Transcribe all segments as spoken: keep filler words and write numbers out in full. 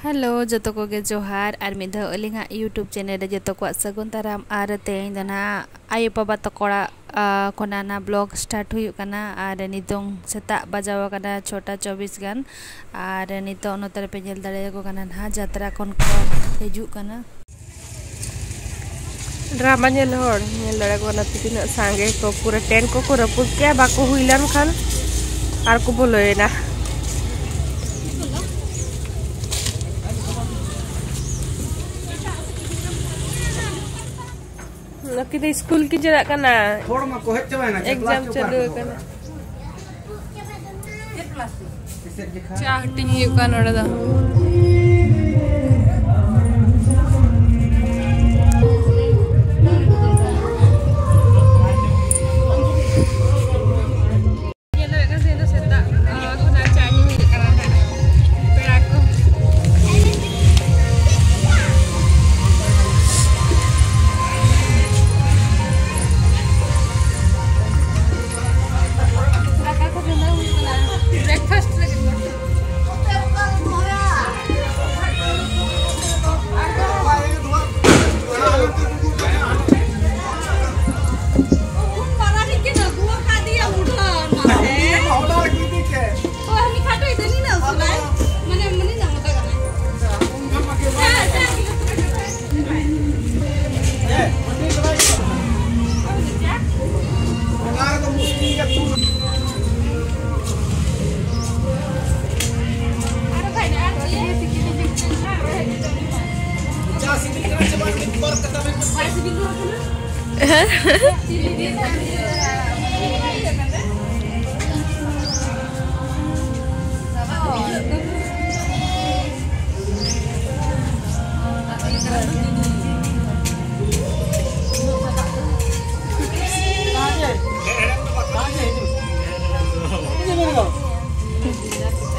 Hello, ᱡᱚᱛᱚ ᱠᱚᱜᱮ ᱡᱚᱦᱟᱨ᱾ ᱟᱨ ᱢᱤᱫ ᱫᱷᱟᱣ ᱟᱹᱞᱤᱧᱟᱜ YouTube ᱪᱮᱱᱮᱞ ᱨᱮ ᱡᱚᱛᱚ ᱠᱚᱣᱟᱜ ᱥᱟᱹᱜᱩᱱ ᱫᱟᱨᱟᱢ᱾ ᱟᱨ ᱛᱮᱦᱮᱧ ᱫᱚ ᱱᱟᱦᱟᱜ ᱟᱭᱳ ᱵᱟᱵᱟ ᱛᱟᱠᱚ ᱚᱲᱟᱜ, ᱟ, ᱠᱷᱚᱱᱟᱜ ᱱᱟᱦᱟᱜ ᱵᱞᱚᱜ ᱥᱴᱟᱨᱴ ᱦᱩᱭᱩᱜ ᱠᱟᱱᱟ᱾ ᱟᱨ ᱱᱤᱛᱚᱝ ᱥᱮᱛᱟᱜ ᱵᱟᱡᱟᱣ ᱟᱠᱟᱱᱟ ᱪᱷᱚᱴᱟ ᱪᱚᱵᱵᱤᱥ ᱜᱟᱱ᱾ ᱟᱨ ᱱᱤᱛᱚᱜ ᱱᱚᱛᱮ ᱨᱮᱯᱮ ᱧᱮᱞ ᱫᱟᱲᱮᱭᱟᱠᱚ ᱠᱟᱱᱟ ᱱᱟᱦᱟᱜ, ᱡᱟᱛᱨᱟ ᱠᱷᱚᱱ ᱠᱚ ᱦᱤᱡᱩᱜ ᱠᱟᱱᱟ᱾ ᱰᱨᱟᱢᱟ ᱧᱮᱞ ᱦᱚᱲ ᱧᱮᱞ ᱫᱟᱲᱮᱭᱟᱠᱚ ᱠᱟᱱᱟ ᱯᱮ, ᱛᱤᱱᱟᱹᱜ ᱥᱟᱸᱜᱮ ᱠᱚ, ᱯᱩᱨᱟᱹ ᱴᱮᱱᱴ ᱠᱚᱠᱚ ᱨᱟᱹᱯᱩᱫ ᱠᱮᱜᱼᱟ, ᱵᱟᱠᱚ ᱦᱩᱭ ᱞᱮᱱᱠᱷᱟᱱ ᱟᱨ ᱠᱚ ᱵᱚᱞᱚᱭᱮᱱᱟ᱾ ᱱᱩᱠᱤᱱ ᱫᱚ ᱥᱠᱩᱞ ᱠᱤᱱ ᱪᱟᱞᱟᱜ ᱠᱟᱱᱟ᱾ ᱦᱚᱲ ᱢᱟ ᱠᱚ ᱦᱮᱡ ᱪᱟᱵᱟᱭᱮᱱᱟ, ᱮᱠᱡᱟᱢ ᱪᱟᱹᱞᱩ ᱟᱠᱟᱱᱟ᱾ ᱪᱟ ᱦᱟᱹᱴᱤᱧ ᱦᱩᱭᱩᱜ ᱠᱟᱱᱟ ᱱᱚᱰᱮ ᱫᱚ᱾ ᱧᱮᱞ ᱫᱟᱲᱮᱭᱟᱜ ᱠᱟᱱᱟ, ᱛᱮᱦᱮᱧ ᱫᱚ ᱥᱮᱛᱟᱜ, ᱟ, ᱠᱷᱚᱱᱟᱜ ᱪᱟ ᱧᱩ ᱦᱩᱭᱩᱜ ᱠᱟᱱᱟ ᱱᱟᱦᱟᱜ᱾ ᱯᱮᱲᱟ ᱠᱚ᱾ ᱫᱟᱠᱟ ᱠᱚ ᱪᱚᱸᱫᱟ ᱦᱩᱭᱩᱜ ᱠᱟᱱᱟ᱾ ᱵᱨᱮᱠᱯᱷᱟᱥᱴ ᱞᱟᱹᱜᱤᱫ ᱱᱚᱛᱮ᱾ ᱩᱱ ᱢᱟᱨᱟᱝᱤᱡ ᱠᱤᱱ ᱟᱹᱜᱩ ᱟᱠᱟᱫᱮᱭᱟ ᱩᱰᱷᱟᱹᱣ ᱱᱟᱛᱮ᱾ ᱚ, ᱩᱱᱤ ᱠᱷᱟᱴᱚᱭᱤᱡ ᱫᱚ ᱱᱤᱱᱟᱹᱜ ᱩᱥᱩᱞᱟᱭ᱾ ᱢᱟᱱᱮ, ᱢᱟᱱᱮ ᱱᱤᱱᱟᱹᱜ ᱢᱚᱴᱟ ᱠᱟᱱᱟᱭ᱾ ᱦᱮᱸ, ᱪᱟᱨ ᱠᱤᱞᱳ ᱠᱚ ᱦᱩᱭᱩᱜ ᱠᱟᱱᱟ᱾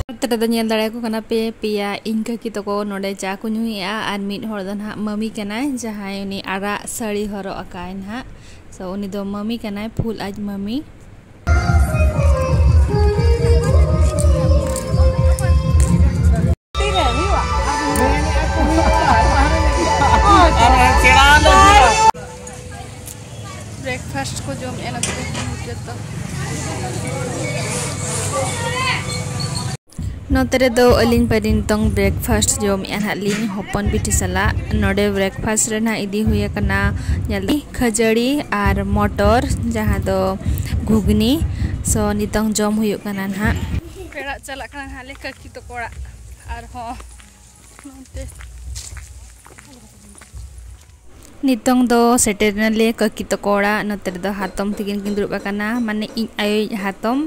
ᱱᱚᱛᱮ ᱨᱮᱫᱚ ᱧᱮᱞ ᱫᱟᱲᱮᱭᱟᱠᱚ ᱠᱟᱱᱟ ᱯᱮ, ᱯᱮᱭᱟ ᱤᱧ ᱠᱟᱹᱠᱤ ᱛᱟᱠᱚ ᱱᱚᱰᱮ ᱪᱟ ᱠᱚ ᱧᱩᱭᱮᱫᱼᱟ, ᱟᱨ ᱢᱤᱫ ᱦᱚᱲ ᱫᱚ ᱱᱟᱦᱟᱜ ᱢᱟᱹᱢᱤ ᱠᱟᱱᱟᱭ, ᱡᱟᱦᱟᱸᱭ ᱩᱱᱤ ᱟᱨᱟᱜ ᱥᱟᱹᱲᱤ ᱦᱚᱨᱚᱜ ᱟᱠᱟᱫ ᱟᱭ ᱱᱟᱦᱟᱜ᱾ So, ᱩᱱᱤ ᱫᱚ ᱢᱟᱹᱢᱤ ᱠᱟᱱᱟᱭ, ᱯᱷᱩᱞ ᱟᱡ ᱢᱟᱹᱢᱤ᱾ ᱛᱤᱨᱮ ᱦᱩᱭᱩᱜᱼᱟ? ᱱᱚᱛᱮ ᱨᱮᱫᱚ ᱟᱹᱞᱤᱧ ᱯᱟᱹᱨᱤ ᱱᱤᱛᱚᱝ breakfast ᱡᱚᱢᱮᱫᱼᱟ ᱱᱟᱦᱟᱜ ᱞᱤᱧ ᱦᱚᱯᱚᱱ ᱵᱤᱴᱤ ᱥᱟᱞᱟᱜ᱾ ᱱᱚᱰᱮ breakfast ᱨᱮ ᱱᱟᱦᱟᱜ ᱤᱫᱤ ᱦᱩᱭ ᱟᱠᱟᱱᱟ ᱧᱮᱞ ᱠᱷᱟᱹᱡᱟᱹᱲᱤ ᱟᱨ ᱢᱚᱴᱚᱨ, ᱡᱟᱦᱟᱸ ᱫᱚ ᱜᱷᱩᱜᱽᱱᱤ᱾ So ᱱᱤᱛᱚᱝ ᱡᱚᱢ ᱦᱩᱭᱩᱜ ᱠᱟᱱᱟ ᱱᱟᱦᱟᱜ᱾ ᱯᱮᱲᱟ ᱪᱟᱞᱟᱜ ᱠᱟᱱᱟ ᱱᱟᱦᱟᱜ ᱞᱮ ᱠᱟᱹᱠᱤ ᱛᱟᱠᱚ ᱚᱲᱟᱜ᱾ ᱟᱨᱦᱚᱸ ᱱᱚᱛᱮ ᱱᱤᱛᱚᱝ ᱫᱚ ᱥᱮᱴᱮᱨ ᱮᱱᱟᱞᱮ ᱠᱟᱹᱠᱤ ᱛᱟᱠᱚ ᱚᱲᱟᱜ᱾ ᱱᱚᱛᱮ ᱨᱮᱫᱚ ᱦᱟᱛᱚᱢ ᱛᱤᱠᱤᱱ ᱠᱤᱱ ᱫᱩᱲᱩᱵ ᱟᱠᱟᱱᱟ, ᱢᱟᱱᱮ ᱤᱧ ᱟᱭᱳᱭᱤᱡ ᱦᱟᱛᱚᱢ᱾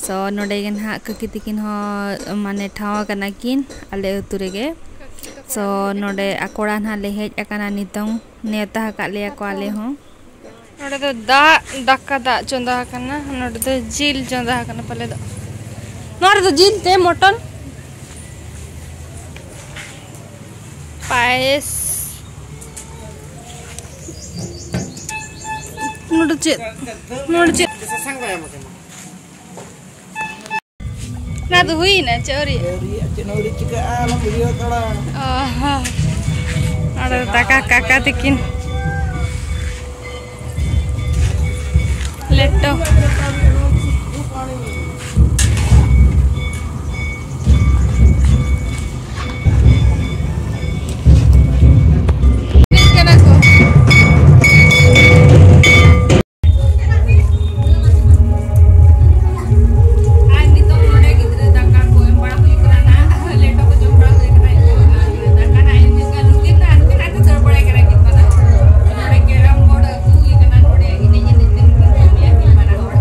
So ᱱᱚᱰᱮ ᱜᱮ ᱱᱟᱦᱟᱜ ᱠᱟᱹᱠᱤ ᱛᱤᱠᱤᱱ ᱦᱚᱸ ᱢᱟᱱᱮ ᱴᱷᱟᱶ ᱟᱠᱟᱱᱟ ᱠᱤᱱ ᱟᱞᱮ ᱟᱹᱛᱩ ᱨᱮᱜᱮ᱾ So ᱱᱚᱰᱮ ᱟᱠᱚ ᱚᱲᱟᱜ ᱱᱟᱦᱟᱜ ᱞᱮ ᱦᱮᱡ ᱟᱠᱟᱱᱟ ᱱᱤᱛᱚᱝ, ᱱᱮᱣᱛᱟ ᱟᱠᱟᱫ ᱞᱮᱭᱟ ᱠᱚ ᱟᱞᱮ ᱦᱚᱸ᱾ ᱱᱚᱰᱮ ᱫᱚ ᱫᱟᱜ, ᱫᱟᱠᱟ ᱫᱟᱜ ᱪᱚᱸᱫᱟ ᱟᱠᱟᱱᱟ᱾ ᱱᱚᱰᱮ ᱫᱚ ᱡᱤᱞ ᱪᱚᱸᱫᱟ ᱟᱠᱟᱱᱟ ᱯᱟᱞᱮ ᱫᱚ᱾ ᱱᱚᱣᱟ ᱨᱮᱫᱚ ᱡᱤᱞ ᱛᱮ ᱢᱚᱴᱚᱱ ᱯᱟᱭᱮᱥ᱾ ᱱᱚᱰᱮ ᱪᱮᱫ? ᱱᱚᱰᱮ ᱪᱮᱫ? ᱚᱱᱟ ᱫᱚ ᱦᱩᱭᱱᱟ ᱪᱮ ᱟᱹᱣᱨᱤ? ᱟᱹᱣᱨᱤᱭᱟᱜ ᱪᱮᱫ ᱦᱚᱸ ᱟᱹᱣᱨᱤ ᱪᱤᱠᱟᱹᱜᱼᱟ, ᱚᱱᱟ ᱵᱷᱤᱰᱤᱭᱳ ᱛᱟᱲᱟ᱾ ᱚ ᱦᱚᱸ᱾ ᱱᱚᱰᱮ ᱫᱚ ᱫᱟᱠᱟ ᱠᱟᱠᱟ ᱛᱤᱠᱤᱱ᱾ ᱞᱮᱴᱚ᱾ ᱠᱟᱱᱟ ᱠᱚ᱾ ᱟᱨ ᱱᱤᱛᱚᱝ ᱱᱚᱰᱮ ᱜᱤᱫᱽᱨᱟᱹ ᱫᱟᱠᱟ ᱠᱚ ᱮᱢ ᱵᱟᱲᱟ ᱦᱩᱭᱩᱜ ᱠᱟᱱᱟ ᱱᱟᱦᱟᱜ, ᱞᱮᱴᱚ ᱠᱚ ᱡᱚᱢ ᱵᱟᱲᱟ ᱦᱩᱭ ᱠᱟᱱᱟ, ᱤᱧ ᱫᱚ ᱫᱟᱠᱟ ᱱᱟᱦᱟᱜ ᱮᱢ ᱦᱩᱭᱩᱜ ᱠᱟᱱᱟ, ᱱᱩᱠᱤᱱ ᱫᱚ ᱦᱟᱱᱛᱮ ᱱᱟᱛᱮ ᱫᱟᱹᱲ ᱵᱟᱲᱟᱭ ᱠᱟᱱᱟ ᱠᱤᱱ ᱵᱟᱱᱟ ᱦᱚᱲ᱾ ᱱᱚᱰᱮ ᱠᱮᱨᱟᱢ ᱵᱳᱨᱰ ᱟᱹᱜᱩ ᱦᱩᱭ ᱠᱟᱱᱟ, ᱱᱚᱰᱮ ᱮᱱᱮᱡ ᱮᱱᱮᱡ ᱛᱮ ᱱᱩᱠᱤᱱ ᱠᱟᱹᱢᱤᱭᱟ ᱠᱤᱱ ᱵᱟᱱᱟ ᱦᱚᱲ᱾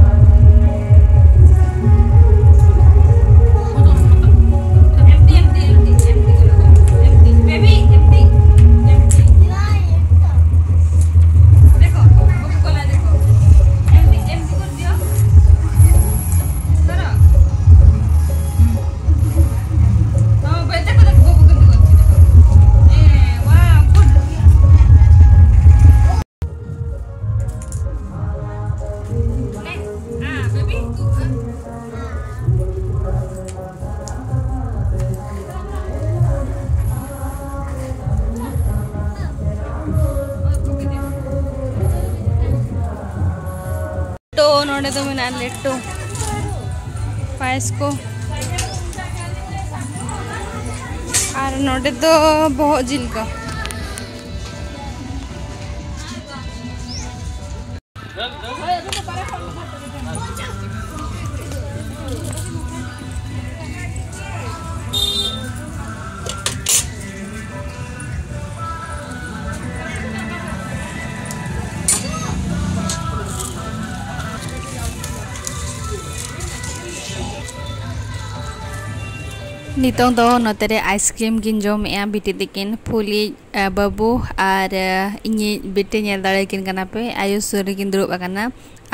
ᱛᱚ ᱱᱚᱰᱮ ᱫᱚ ᱢᱮᱱᱟᱜᱼᱟ ᱞᱮᱴᱚ, ᱯᱟᱭᱮᱥ ᱠᱚ, ᱟᱨ ᱱᱚᱰᱮ ᱫᱚ ᱵᱚᱦᱚᱜ ᱡᱤᱞ ᱠᱚ᱾ ᱱᱤᱛᱚᱝ ᱫᱚ ᱱᱚᱛᱮ ᱨᱮ ice cream ᱠᱤᱱ ᱡᱚᱢᱮᱜᱼᱟ ᱵᱤᱴᱤ ᱛᱟᱹᱠᱤᱱ, ᱯᱷᱩᱞᱤᱡ, ᱟ, ᱵᱟᱹᱵᱩ ᱟᱨ, ᱟ, ᱤᱧᱤᱡ ᱵᱤᱴᱤ᱾ ᱧᱮᱞ ᱫᱟᱲᱮᱭᱟᱠᱤᱱ ᱠᱟᱱᱟ ᱯᱮ, ᱟᱭᱳ ᱥᱩᱨ ᱨᱮᱠᱤᱱ ᱫᱩᱲᱩᱵ ᱟᱠᱟᱱᱟ᱾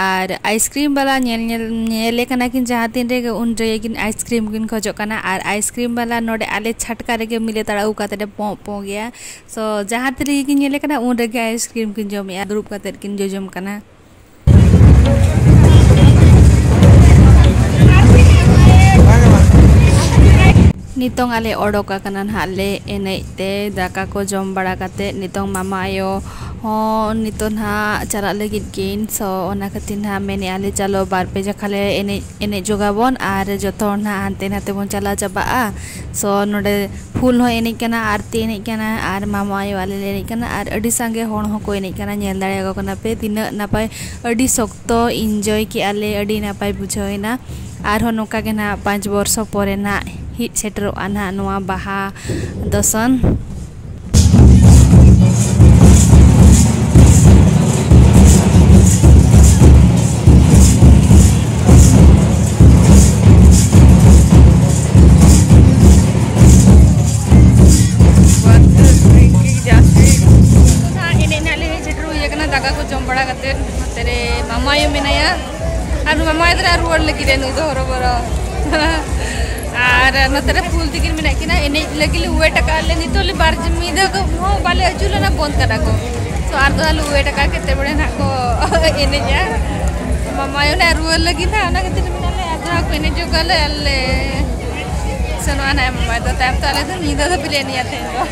ᱟᱨ ice cream ᱵᱟᱞᱟ ᱧᱮᱞ, ᱧᱮᱞ, ᱧᱮᱞᱮ ᱠᱟᱱᱟ ᱠᱤᱱ ᱡᱟᱦᱟᱸ ᱛᱤᱱ ᱨᱮᱜᱮ, ᱩᱱ ᱨᱮᱜᱮ ᱠᱤᱱ ice cream ᱠᱤᱱ ᱠᱷᱚᱡᱚᱜ ᱠᱟᱱᱟ᱾ ᱟᱨ ice cream ᱵᱟᱞᱟ ᱱᱚᱰᱮ ᱟᱞᱮ ᱪᱷᱟᱴᱠᱟ ᱨᱮᱜᱮ ᱢᱤᱞᱮ ᱛᱟᱲᱟᱣ ᱠᱟᱛᱮ ᱮ ᱯᱚᱸᱜ ᱯᱚᱸᱜ ᱜᱮᱭᱟ᱾ So ᱡᱟᱦᱟᱸ ᱛᱤᱱ ᱨᱮᱜᱮ ᱠᱤᱱ ᱧᱮᱞᱮ ᱠᱟᱱᱟ, ᱩᱱ ᱨᱮᱜᱮ ice cream ᱠᱤᱱ ᱡᱚᱢᱮᱜᱼᱟ, ᱫᱩᱲᱩᱵ ᱠᱟᱛᱮ ᱠᱤᱱ ᱡᱚᱡᱚᱢ ᱠᱟᱱᱟ᱾ ᱱᱤᱛᱚᱝ ᱟᱞᱮ ᱚᱰᱚᱠ ᱟᱠᱟᱱᱟ ᱱᱟᱦᱟᱜ ᱞᱮ ᱮᱱᱮᱡ ᱛᱮ, ᱫᱟᱠᱟ ᱠᱚ ᱡᱚᱢ ᱵᱟᱲᱟ ᱠᱟᱛᱮ᱾ ᱱᱤᱛᱚᱝ ᱢᱟᱢᱟ ᱟᱭᱳ ᱦᱚᱸ ᱱᱤᱛᱚᱝ ᱱᱟᱦᱟᱜ ᱪᱟᱞᱟᱜ ᱞᱟᱹᱜᱤᱫ ᱠᱤᱱ, ᱥᱚ ᱚᱱᱟ ᱠᱷᱟᱹᱛᱤᱨ ᱱᱟᱦᱟᱜ ᱢᱮᱱᱮᱫᱼᱟ ᱞᱮ, ᱪᱚᱞᱚ ᱵᱟᱨ ᱯᱮ ᱡᱟᱠᱷᱟ ᱞᱮ ᱮᱱᱮᱡ, ᱮᱱᱮᱡ ᱡᱚᱜᱟᱵᱚᱱ ᱟᱨ ᱡᱚᱛᱚ ᱦᱚᱲ ᱱᱟᱦᱟᱜ ᱦᱟᱱᱛᱮ ᱱᱟᱛᱮ ᱵᱚᱱ ᱪᱟᱞᱟᱣ ᱪᱟᱵᱟᱜᱼᱟ᱾ ᱥᱚ ᱱᱚᱰᱮ ᱯᱷᱩᱞ ᱦᱚᱸ ᱮᱱᱮᱡ ᱠᱟᱱᱟ, ᱟᱨᱛᱤ ᱮᱱᱮᱡ ᱠᱟᱱᱟ, ᱟᱨ ᱢᱟᱢᱟ ᱟᱭᱳ ᱟᱞᱮ ᱞᱮ ᱮᱱᱮᱡ ᱠᱟᱱᱟ, ᱟᱨ ᱟᱹᱰᱤ ᱥᱟᱸᱜᱮ ᱦᱚᱲ ᱦᱚᱸᱠᱚ ᱮᱱᱮᱡ ᱠᱟᱱᱟ᱾ ᱧᱮᱞ ᱫᱟᱲᱮᱭᱟᱠᱚ ᱠᱟᱱᱟ ᱯᱮ ᱛᱤᱱᱟᱹᱜ ᱱᱟᱯᱟᱭ, ᱟᱹᱰᱤ ᱥᱚᱠᱛᱚ enjoy ᱠᱮᱜᱼᱟ ᱞᱮ, ᱟᱹᱰᱤ ᱱᱟᱯᱟᱭ ᱵᱩᱡᱷᱟᱹᱣ ᱮᱱᱟ᱾ ᱟᱨᱦᱚᱸ ᱱᱚᱝᱠᱟ ᱜᱮ ᱱᱟᱦᱟᱜ ᱯᱟᱸᱪ ᱵᱚᱨᱥᱚ ᱯᱚᱨᱮ ᱱᱟᱦᱟᱜ ᱦᱮᱡ ᱥᱮᱴᱮᱨᱚᱜᱼᱟ ᱱᱟᱦᱟᱜ ᱱᱚᱣᱟ ᱵᱟᱦᱟ ᱫᱚᱥᱚᱱ᱾ ᱮᱱᱮᱡ ᱱᱟᱦᱟᱜ ᱞᱮ ᱦᱮᱡ ᱥᱮᱴᱮᱨ ᱦᱩᱭ ᱟᱠᱟᱱᱟ ᱫᱟᱠᱟ ᱠᱚ ᱡᱚᱢ ᱵᱟᱲᱟ ᱠᱟᱛᱮ᱾ ᱱᱚᱛᱮ ᱨᱮ ᱢᱟᱢᱟ ᱟᱭᱳ ᱢᱮᱱᱟᱭᱟ, ᱟᱨ ᱢᱟᱢᱟ ᱟᱭᱳ ᱫᱚ ᱨᱩᱣᱟᱹᱲ ᱞᱟᱹᱜᱤᱫ ᱨᱮ ᱱᱩᱭ ᱫᱚ ᱦᱚᱨᱚᱵᱚᱨᱚ᱾ ᱟᱨ ᱱᱚᱛᱮ ᱨᱮ ᱯᱷᱩᱞ ᱛᱤᱠᱤᱱ ᱢᱮᱱᱟᱜ ᱠᱤᱱᱟ, ᱮᱱᱮᱡ ᱞᱟᱹᱜᱤᱫ ᱞᱮ wait ᱟᱠᱟᱫ ᱞᱮ᱾ ᱱᱤᱛᱚᱜ ᱞᱮ ᱵᱟᱨ ᱢᱤᱫ ᱫᱷᱟᱣ ᱦᱚᱸ ᱵᱟᱞᱮ ᱟᱹᱪᱩᱨ ᱞᱮᱱᱟ, ᱵᱚᱱᱫ ᱠᱟᱫᱟ ᱠᱚ᱾ So ᱟᱨ ᱫᱚ ᱟᱞᱮ wait ᱟᱠᱟᱫ ᱠᱟᱛᱮ ᱵᱚᱞᱮ ᱱᱟᱦᱟᱜ ᱠᱚ ᱮᱱᱮᱡᱟ᱾ ᱢᱟᱢᱟ ᱟᱭᱳ ᱱᱟᱦᱟᱜ ᱨᱩᱣᱟᱹᱲ ᱞᱟᱹᱜᱤᱫ ᱱᱟᱦᱟᱜ, ᱚᱱᱟ ᱠᱷᱟᱹᱛᱤᱨ ᱢᱮᱱᱟᱜ ᱞᱮ, ᱟᱨ ᱫᱚ ᱦᱟᱸᱜ ᱠᱚ ᱮᱱᱮᱡ ᱡᱚᱜ ᱟᱞᱮ, ᱟᱨ ᱞᱮ ᱥᱮᱱᱚᱜᱼᱟ ᱱᱟᱦᱟᱜ᱾ ᱢᱟᱢᱟ ᱟᱭᱳ ᱫᱚ ᱛᱟᱭᱚᱢ ᱛᱮ, ᱟᱞᱮ ᱫᱚ ᱧᱤᱫᱟᱹ ᱫᱷᱟᱹᱵᱤᱡ ᱞᱮ ᱮᱱᱮᱡᱟ ᱛᱮᱦᱮᱧ ᱫᱚ᱾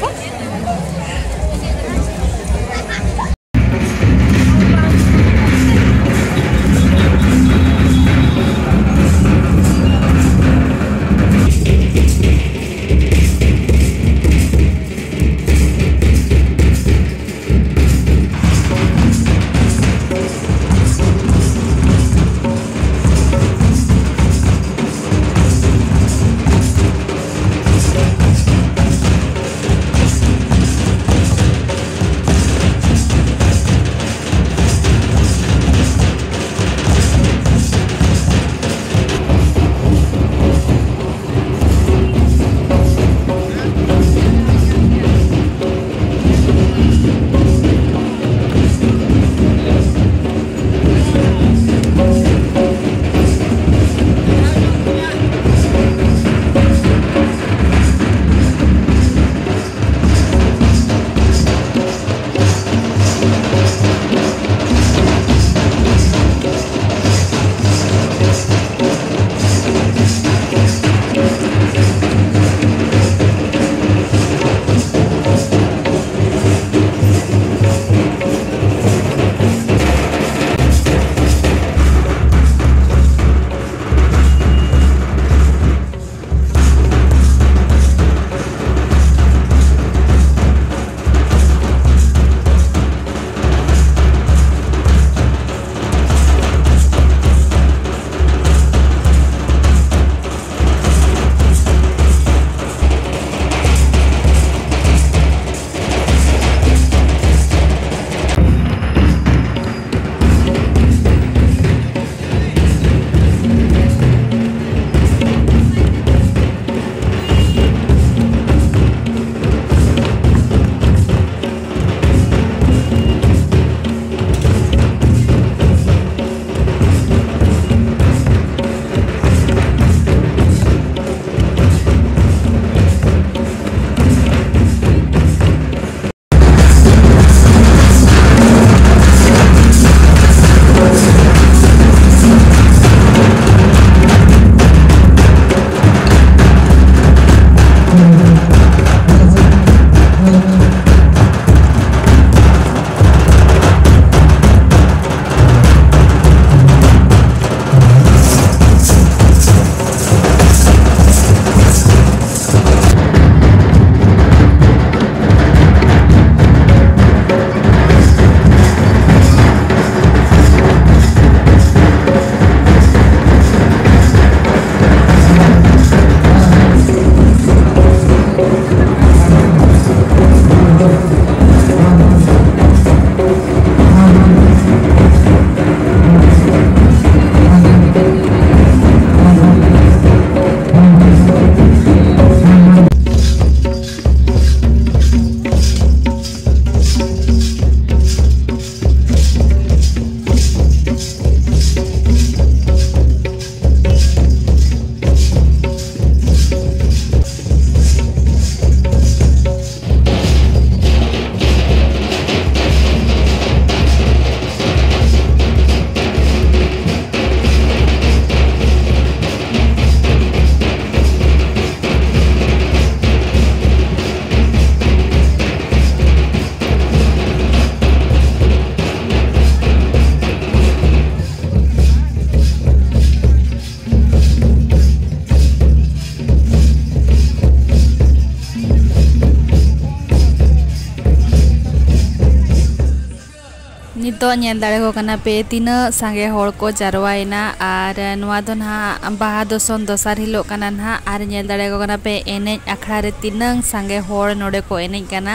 ᱱᱤᱛᱚᱜ ᱧᱮᱞ ᱫᱟᱲᱮᱭᱟᱠᱚ ᱠᱟᱱᱟ ᱯᱮ ᱛᱤᱱᱟᱹᱜ ᱥᱟᱸᱜᱮ ᱦᱚᱲ ᱠᱚ ᱡᱟᱨᱣᱟᱭᱮᱱᱟ᱾ ᱟᱨ ᱱᱚᱣᱟ ᱫᱚ ᱱᱟᱦᱟᱜ ᱵᱟᱦᱟ ᱫᱚᱥᱚᱱ ᱫᱚᱥᱟᱨ ᱦᱤᱞᱳᱜ ᱠᱟᱱᱟ ᱱᱟᱦᱟᱜ᱾ ᱟᱨ ᱧᱮᱞ ᱫᱟᱲᱮᱭᱟᱠᱚ ᱠᱟᱱᱟ ᱯᱮ ᱮᱱᱮᱡ ᱟᱠᱷᱲᱟ ᱨᱮ ᱛᱤᱱᱟᱹᱝ ᱥᱟᱸᱜᱮ ᱦᱚᱲ ᱱᱚᱰᱮ ᱠᱚ ᱮᱱᱮᱡ ᱠᱟᱱᱟ᱾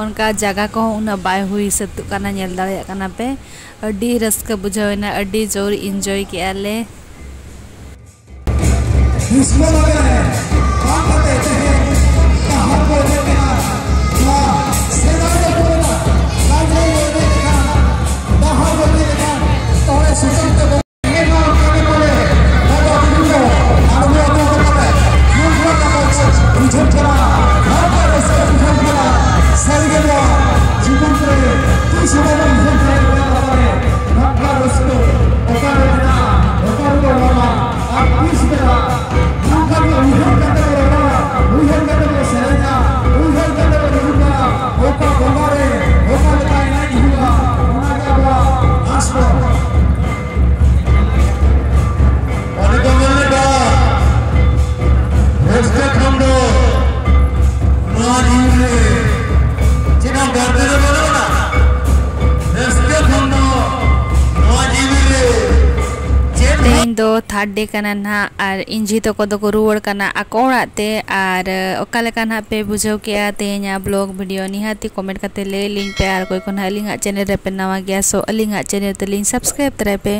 ᱚᱱᱠᱟ ᱡᱟᱭᱜᱟ ᱠᱚᱦᱚᱸ ᱩᱱᱟᱹᱜ ᱵᱟᱭ ᱦᱩᱭ ᱥᱟᱹᱛᱚᱜ ᱠᱟᱱᱟ, ᱧᱮᱞ ᱫᱟᱲᱮᱭᱟᱜ ᱠᱟᱱᱟ ᱯᱮ᱾ ᱟᱹᱰᱤ ᱨᱟᱹᱥᱠᱟᱹ ᱵᱩᱡᱷᱟᱹᱣ ᱮᱱᱟ, ᱟᱹᱰᱤ ᱡᱳᱨ enjoy ᱠᱮᱜᱼᱟ ᱞᱮ᱾ ᱵᱤᱥᱱᱩ ᱞᱟᱜᱟᱱ ᱵᱟᱝ ᱠᱟᱛᱮ ᱛᱮᱦᱮᱧ ᱰᱟᱦᱟᱨ ᱵᱚ ᱮᱱᱮᱡ ᱠᱟᱱᱟ᱾ ᱱᱚᱣᱟ ᱥᱮᱫᱟᱭ ᱫᱚ ᱯᱩᱨᱟᱹ ᱞᱟᱜᱽᱲᱮ ᱵᱚ ᱮᱱᱮᱡ ᱠᱟᱱᱟ, ᱰᱟᱦᱟᱨ ᱵᱚ ᱮᱱᱮᱡ ᱠᱟᱱᱟ᱾ ᱛᱚᱵᱮ ᱥᱩᱛᱟᱹᱢ ᱛᱮ ᱵᱚ ᱮᱱᱮᱡ ᱠᱟᱱᱟ, ᱠᱟᱹᱢᱤ ᱠᱚᱨᱮ ᱵᱟᱵᱟ ᱵᱤᱨᱩ ᱠᱚ ᱟᱬᱜᱚ ᱟᱹᱜᱩ ᱠᱟᱛᱮ ᱱᱚᱝᱠᱟ ᱠᱟᱛᱮ ᱵᱩᱡᱷᱟᱹᱜ ᱠᱟᱱᱟ᱾ ᱱᱚᱝᱠᱟ ᱨᱟᱹᱥᱠᱟᱹ ᱵᱩᱡᱷᱟᱹᱜ ᱠᱟᱱᱟ᱾ ᱥᱟᱹᱨᱤ ᱜᱮ ᱱᱚᱣᱟ ᱡᱤᱵᱚᱱ ᱨᱮ ᱛᱤᱥ ᱦᱚᱸ ᱵᱟᱵᱚᱱ ᱩᱭᱦᱟᱹᱨ ᱫᱟᱲᱮᱭᱟᱜ ᱠᱟᱱᱟ᱾ ᱱᱚᱝᱠᱟ ᱨᱟᱹᱥᱠᱟᱹ ᱚᱠᱟ ᱨᱮ ᱢᱮᱱᱟᱜᱼᱟ, ᱚᱠᱟ ᱨᱮᱵᱚ ᱧᱟᱢᱟ? ᱟᱨ ᱛᱤᱥ ᱵᱮᱲᱟ ᱱᱚᱝᱠᱟ ᱜᱮ ᱩᱭᱦᱟᱹᱨ ᱠᱟᱛᱮ ᱵᱚ ᱨᱚᱲᱟ, ᱩᱭᱦᱟᱹᱨ ᱠᱟᱛᱮ ᱵᱚ ᱥᱮᱨᱮᱧᱟ, ᱩᱭᱦᱟᱹᱨ ᱠᱟᱛᱮ ᱵᱚ ᱨᱩᱭᱟ, ᱚᱠᱟ ᱵᱚᱸᱜᱟ ᱨᱮ ᱚᱠᱟ ᱞᱮᱠᱟ ᱮᱱᱮᱡ ᱦᱩᱭᱩᱜᱼᱟ, ᱚᱱᱟ ᱜᱮ ᱟᱵᱚᱣᱟᱜ ᱟᱥ ᱫᱚ᱾ ᱚᱱᱮ ᱠᱚ ᱢᱮᱱ ᱞᱮᱠᱟ, ᱨᱟᱹᱥᱠᱟᱹ ᱠᱷᱚᱱ ᱫᱚ ᱱᱚᱣᱟ ᱡᱤᱣᱤ ᱨᱮ ᱪᱮᱫ ᱦᱚᱸ ᱵᱟᱹᱲᱛᱤ ᱫᱚ ᱵᱟᱹᱱᱩᱜᱼᱟ᱾ ᱨᱟᱹᱥᱠᱟᱹ ᱠᱷᱚᱱ ᱫᱚ ᱱᱚᱣᱟ ᱡᱤᱣᱤ ᱨᱮ ᱪᱮᱫ ᱦᱚᱸ ᱛᱮᱦᱮᱧ ᱫᱚ ᱛᱷᱟᱨᱰ ᱰᱮ ᱠᱟᱱᱟ ᱱᱟᱦᱟᱜ, ᱟᱨ ᱤᱧ ᱡᱷᱤ ᱛᱟᱠᱚ ᱫᱚᱠᱚ ᱨᱩᱣᱟᱹᱲ ᱠᱟᱱᱟ ᱟᱠᱚ ᱚᱲᱟᱜ ᱛᱮ᱾ ᱟᱨ ᱚᱠᱟ ᱞᱮᱠᱟ ᱱᱟᱦᱟᱜ ᱯᱮ ᱵᱩᱡᱷᱟᱹᱣ ᱠᱮᱜᱼᱟ ᱛᱮᱦᱮᱧᱟᱜ ᱵᱞᱚᱜ ᱵᱷᱤᱰᱤᱭᱳ, ᱱᱤᱦᱟᱹᱛᱤ ᱠᱚᱢᱮᱱᱴ ᱠᱟᱛᱮ ᱞᱟᱹᱭ ᱟᱹᱞᱤᱧ ᱯᱮ᱾ ᱟᱨ ᱚᱠᱚᱭ ᱠᱚ ᱱᱟᱦᱟᱜ ᱟᱹᱞᱤᱧᱟᱜ ᱪᱮᱱᱮᱞ ᱨᱮᱯᱮ ᱱᱟᱣᱟ ᱜᱮᱭᱟ, ᱥᱳ ᱟᱹᱞᱤᱧᱟᱜ ᱪᱮᱱᱮᱞ ᱛᱟᱹᱞᱤᱧ ᱥᱟᱵᱥᱠᱨᱟᱭᱤᱵᱽ ᱛᱟᱨᱟᱭ ᱯᱮ᱾